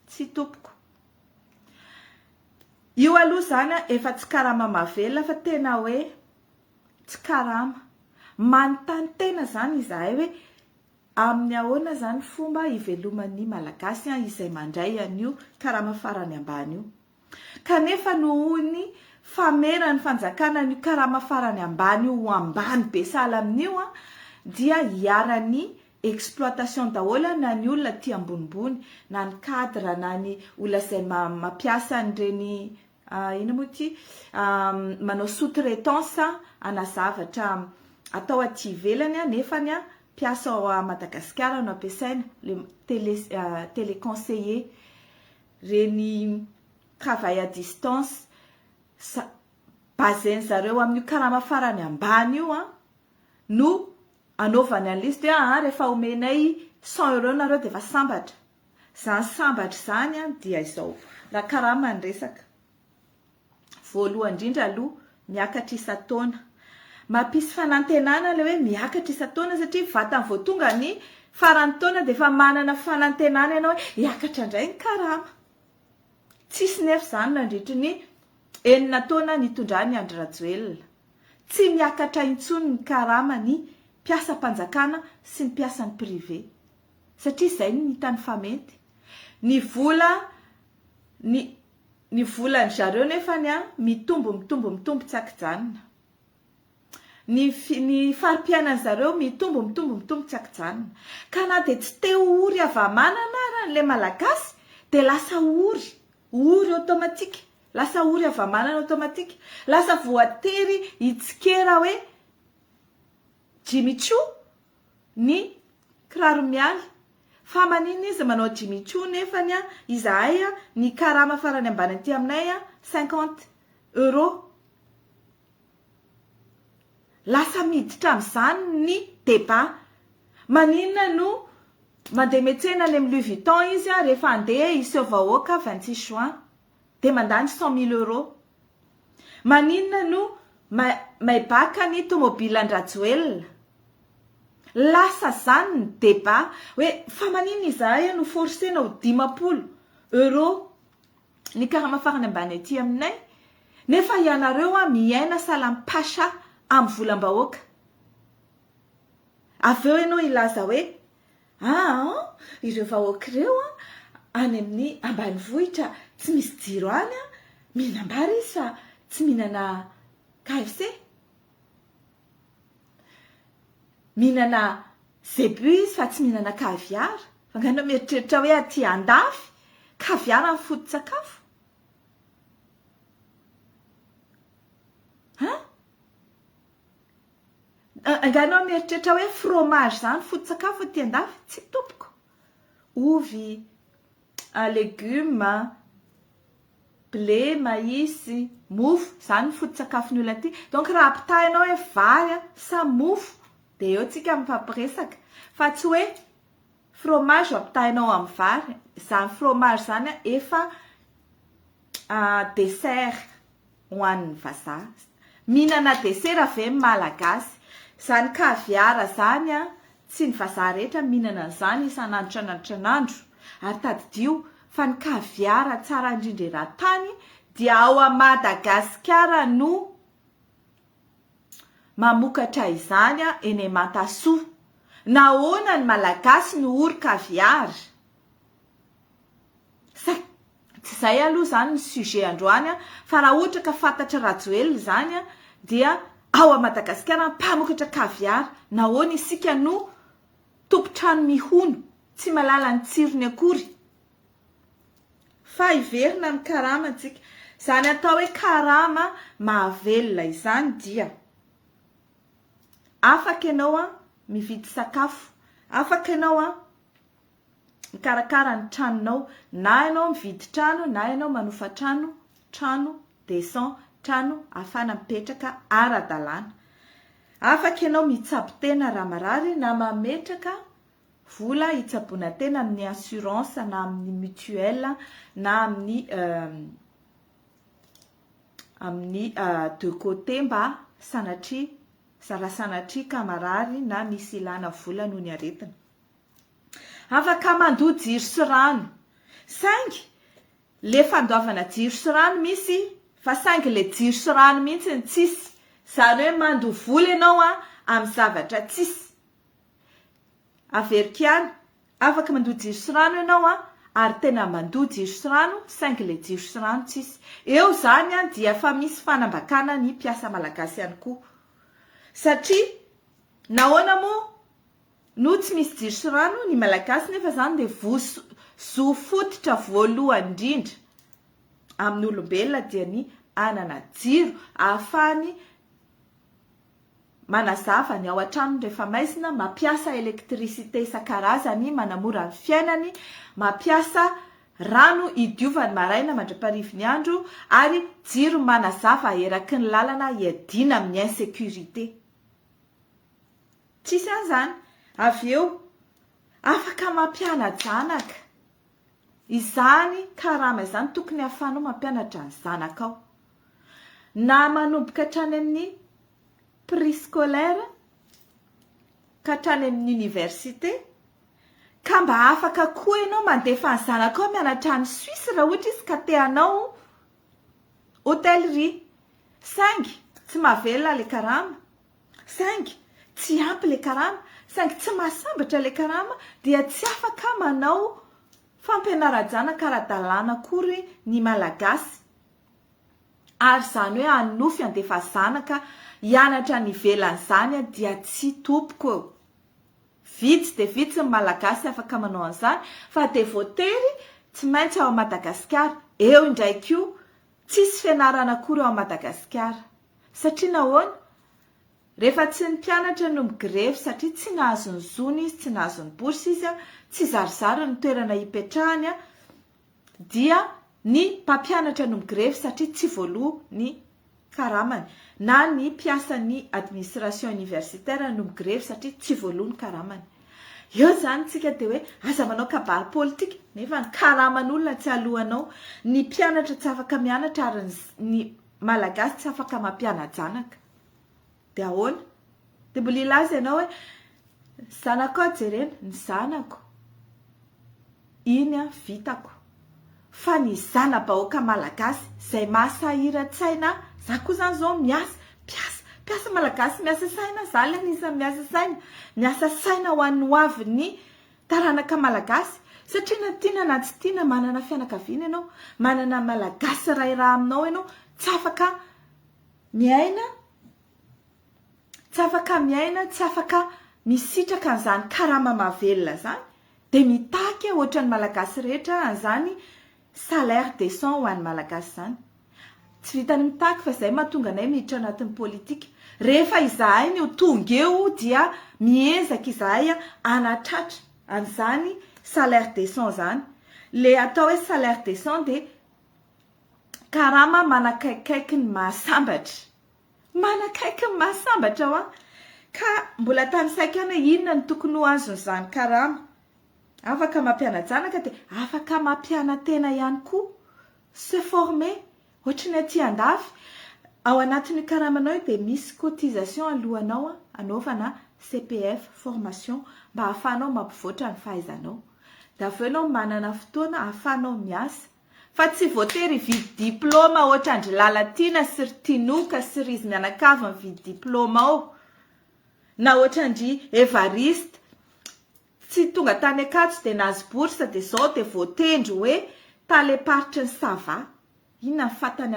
Tsia tompoko. Io aloha izany efa tsy karama mahavelona fa tena hoe tsy karama. Manontany tena izany izahay hoe amin'ny ahoana izany fomba hiveloman'ny Malagasy izay mandray an'io karama farany ambany io. Kanefa nohon'ny fameran'ny fanjakana an'io karama farany ambany io ho ambany be sahala amin'io dia iharan'ny exploitation daholo na ny olona aty ambonimbony na ny cadre na ny olona izay mampiasa an'ireny inona moa ity manao sous traitance ana zavatra atao aty ivelany nefany mpiasa ao Madagasikara no ampiasaina, le tele teleconseiller. Reny travail à distance sa baser-ny zareo amin'io karama farany ambany io an no anaovany an'ilay izy hoe aa rehefa omenay 100 euros nareo dia efa sambatra. Izany sambatra izany an dia izao, raha karama ny resaka, voalohany indrindra aloha miakatra isan-taona. Mampisy fanantenana ilay hoe miakatra isan-taona satria vatany vao tonga ny faran'ny taona dia efa manana fanantenana ianao hoe hiakatra indray ny karama. Tsisy nefa izany nandritry ny enina taona nitondran'i Andry Rajoelina. Tsy miakatra intsony ny karaman'ny mpiasam-panjakana sy ny mpiasan'ny privé. Satria izay no hitany fa mety. Ny vola ny Ny volan-dry zareo nefany an, mitombo mitombo mitombo tsy ankijanona. Ny ny fari-piainan-dry zareo mitombo mitombo mitombo tsy ankijanona. Ka na dia tsy te ho ory hava-manana ara ilay Malagasy dia lasa ory, ory automatique, lasa ory hava-manana automatique. Lasa voatery hitsikera hoe Jimmy Choo ny kiraro mialy. Fa maninona izy manao Jimmy Choo nefany a izahay a ny karama farany ambany aty aminay a 50 euros. Lasa miditra amin'izany ny débat. Maninona no mandeha miantsena any amin'ny Louis Vuitton izy a rehefa handeha hiseho vahoaka 26 juin dia mandany 100 mille euros. Maninona no Maybach ny tomobile an-dRajoelina? Lasa zany ny débat hoe fa maninona izahay no forcer-na ho 50 euros ny karama farany ambany aty aminay nefa ianareo miaina salam pacha amin'ny volam-bahoaka. Avy eo ianao hilaza hoe aa ireo vahoaka ireo any amin'ny ambanivohitra tsy misy jiro any mihinam-bary izy fa tsy mihinana KFC. Mihinana zebu izy fa tsy mihinana caviar. Fa nga ianao mieritreritra hoe aty andafy caviar ny foto-tsakafo? Hein? Angaha ianao mieritreritra hoe fromage izany foto-tsakafo aty andafy? Tsia tompoko. Ovy, legumes, blé, maïs, mofo, izany ny foto-tsakafon'ny olona aty. Donc raha ampitahainao hoe vary sa mofo dia eo tsika mifampiresaka. Fa tsy hoe fromage no ampitahainao amin'ny vary. Izany fromage izany efa dessert ho an'ny vazaha. Mihinana desera ve ny malagasy? Izany caviar izany an, tsy ny vazaha rehetra mihinana an'izany isan'andro isan'andro isan'andro. Ary tadidio fa ny caviar tsara indrindra eran-tany dia ao a Madagasikara no mamokatra izany eny Mantasoa. Nahoana ny malagasy no ory caviar? Sa tsy izay aloha izany ny sujet androany an, fa raha ohatra ka fantatr'i Rajoelina izany an, dia ao a Madagasikara mpamokatra caviar, nahoana isika no tompon-trano mihono, tsy mahalala ny tsirony akory? Fa hiverina amin'ny karama tsika. Izany atao hoe karama mahavelona izany dia afaka ianao an mividy sakafo, afaka ianao an mikarakara ny tranonao na ianao mividy trano na ianao manofa trano, trano decent, trano ahafahana mipetraka ara-dalàna. Afaka ianao mitsabo tena raha marary na mametraka vola hitsaboana tena amin'ny assurance na amin'ny mutuelle na amin'ny amin'ny de côté mba sanatria raha sanatria ka marary na misy ilana vola noho ny aretina. Afaka mandoa jiro sy rano. Saingy le fandoavana jiro sy rano misy, fa saingy le jiro sy rano mihitsy ny tsisy. Izany hoe mandoa vola ianao a amin'ny zavatra tsisy. Averiko ihany, afaka mandoa jiro sy rano ianao a, ary tena mandoa jiro sy rano, saingy le jiro sy rano tsisy. Eo izany a dia efa misy fanambakana ny mpiasa malagasy ihany koa. Satria nahoana moa no tsy misy jiro sy rano ny malagasy nefa izany dia voa zo fototra voalohany indrindra amin'ny olombelona dia ny hanana jiro ahafahany manazava ny ao an-tranony rehefa maizina, mampiasa électricité isan-karazany manamora ny fiainany, mampiasa rano hidiovany maraina mandra-parivin'ny andro ary jiro manazava eraky ny lalana hiadiana amin'ny insécurité. Tsisy an'izany. Avy eo, afaka mampiana-janaka. Izany karama izany tokony hahafahanao mampianatra ny zanakao. Na manomboka hatrany amin'ny préscolaire ka hatrany amin'ny université, ka mba afaka koa ianao mandefa ny zanakao mianatra any Suisse raha ohatra izy ka te hanao hôtellerie. Saingy tsy mahavelona ilay karama. Saingy tsy ampy le karama, saingy tsy mahasambatra le karama dia tsy afaka manao fampianara-janaka ara-dalàna akory ny Malagasy ary izany hoe hanonofy handefa zanaka hianatra any ivelany izany dia tsy tompoko eo. Vitsy dia vitsy ny Malagasy afaka manao an'izany fa dia voatery tsy maintsy ao Madagasikara. Eo indray koa tsisy fianarana akory ao Madagasikara. Satria nahoana? Rehefa tsy ny mpianatra no migrevy satria tsy nahazo ny zony izy, tsy nahazo ny bourse izy, tsy zarizary ny toerana hipetrahany, dia ny mpampianatra no migrevy satria tsy voaloa ny karamany, na ny mpiasan'ny administration universitaire no migrevy satria tsy voaloa ny karamany. Eo izany tsika dia hoe aza manao kabary politika nefa ny karaman'olona tsy aloanao, ny mpianatra tsy afaka mianatra ary ny Malagasy tsy afaka mampiana-janaka. Dia ahoana? Dia mbola hilaza ianao hoe zanakao jerena, ny zanako iny an vitako. Fa ny zana-bahoaka malagasy izay mahasahiran-tsaina ahy, za koa izany izao miasa, mpiasa, mpiasa malagasy miasa saina, za ilay anisan'ny miasa saina, miasa saina ho an'ny hoavin'ny Taranaka malagasy, satria na tiana na tsy tiana manana fianakaviana ianao, manana malagasy iray ra aminao ianao, tsy afaka miaina, tsy afaka miaina, tsy afaka misitraka an'izany karama mahavelona izany, dia mitaky ohatran'ny malagasy rehetra an'izany salaire décent ho an'ny malagasy izany. Tsy vitan'ny mitaky fa izay mahatonga anay miditra anatin'ny politika. Rehefa izahay no tonga eo dia miezaka izahay hanatratra an'izany salaire décent izany. Le atao hoe salaire décent dia karama manakaikaiky ny mahasambatra. Manakaiky ny mahasambatra hoa. Ka mbola tanisaiko ihany hoe inona no tokony ho azon'izany karama. Afaka mampiana-janaka dia afaka mampiana-tena ihany koa. Se former, ohatry ny aty andafy, ao anatin'io karamanao io dia misy cotisation alohanao anaovana CPF, formation, mba ahafahanao mampivoatra ny fahaizanao. Dia avy eo ianao manana fotoana ahafahanao miasa. Fa tsy voatery hividy diplôma ohatran-dry Lalatiana sy ry Tinoka sy ry izy mianakavy mividy diplôma ao. Na ohatran-dry Evariste. Tsy tonga tany Ankatso dia nahazo bourse dia zao dia voatendry hoe talem-paritry ny Sava. Inona ny fatany.